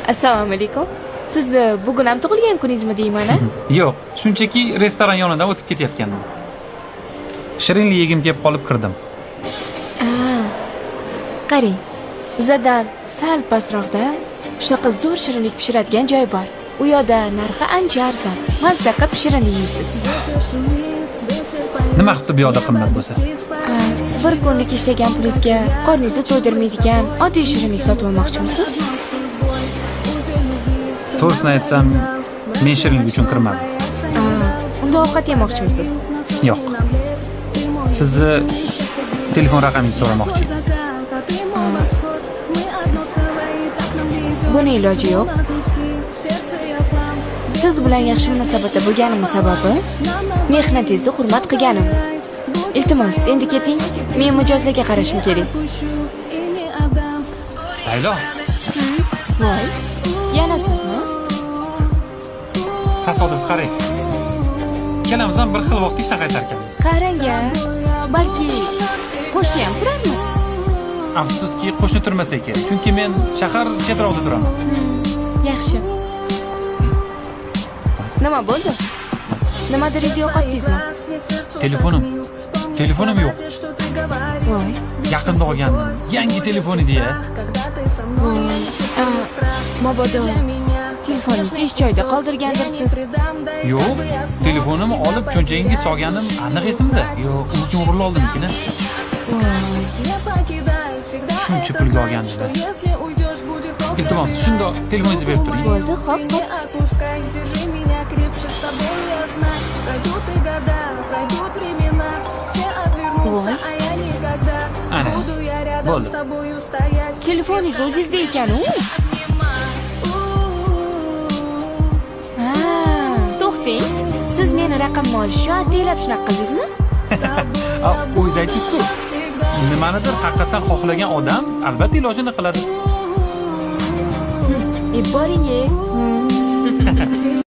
Assalomu alaykum. Sizni bugun ham tug'ilgan kuningizmi deyman, a? Yo'q, shunchaki restoran yonidan o'tib ketayotgandim. Shirinlik yegim kelib qolib kirdim. Qarang, bizadan sal pastroqda shunaqa zo'r shirinlik pishiradigan joy bor. U yoqda narxi ancha arzon. Mazza qilib shirinlik yeysiz. Nima qilibdi bu yoqda qimmat bo'lsa? A, bir kunlik ishlagan pulingizga qorningizni to'ydirmaydigan oddiy shirinlik sotib olmoqchimisiz? To'g'risini aytsam, men shirinlik uchun kirmadim. A, unda ovqat yemoqchimisiz? Yo'q. Sizni telefon raqamingizni so'ramoqchi edim. Buni iloji yo'q. Siz bilan yaxshi munosabatda bo'lganim sababi mehnatingizni hurmat qilganim. Iltimos, endi keting. Men mijozlarga qarashim kerak. Laylo, Voy, yana sizmi? Tasodif, qarang. Ikkalamiz ham bir xil vaqtda ishdan qaytar ekanmiz. Qarang-a, balki qo'shni ham turarmiz. Afsuski, qo'shni turmasak kerak. Chunki men shahar chetroqda turaman. Yaxshi. Nima bo'ldi? Nimadir yo'qotdingizmi? Telefonim. Telefonim yo'q. Voy, Yaqinda olgandim. Yangi telefon edi-ya. Voy. A, mabodo telefoningizni ish joyida qoldirgandirsiz. Yo'q, telefonimni olib cho'ntagimga solganim aniq esimda. Yo'q, uni kim o'g'irlab oldimikin? Voy. Shuncha pulga olgandim. Iltimos, shundoq telefoningizni berib turing. Bo'ldi, xo'p, xo'p. Держи меня крепче, с тобой я знаю. Пройдут и года, пройдут времена. Все отвернутся, Voy. а я никогда. Ana. Буду я рядом Bo'ldi. с тобою стоять. Telefoningiz o'zingizda ekan-u. Обнимать. Ha, to'xting. Siz meni raqamimni olish uchun ataylab shunaqa qildingizmi? A, o'zingiz aytdingiz-ku. Nimanidir haqiqatdan xohlagan odam albatta ilojini qiladi. E, boring, e.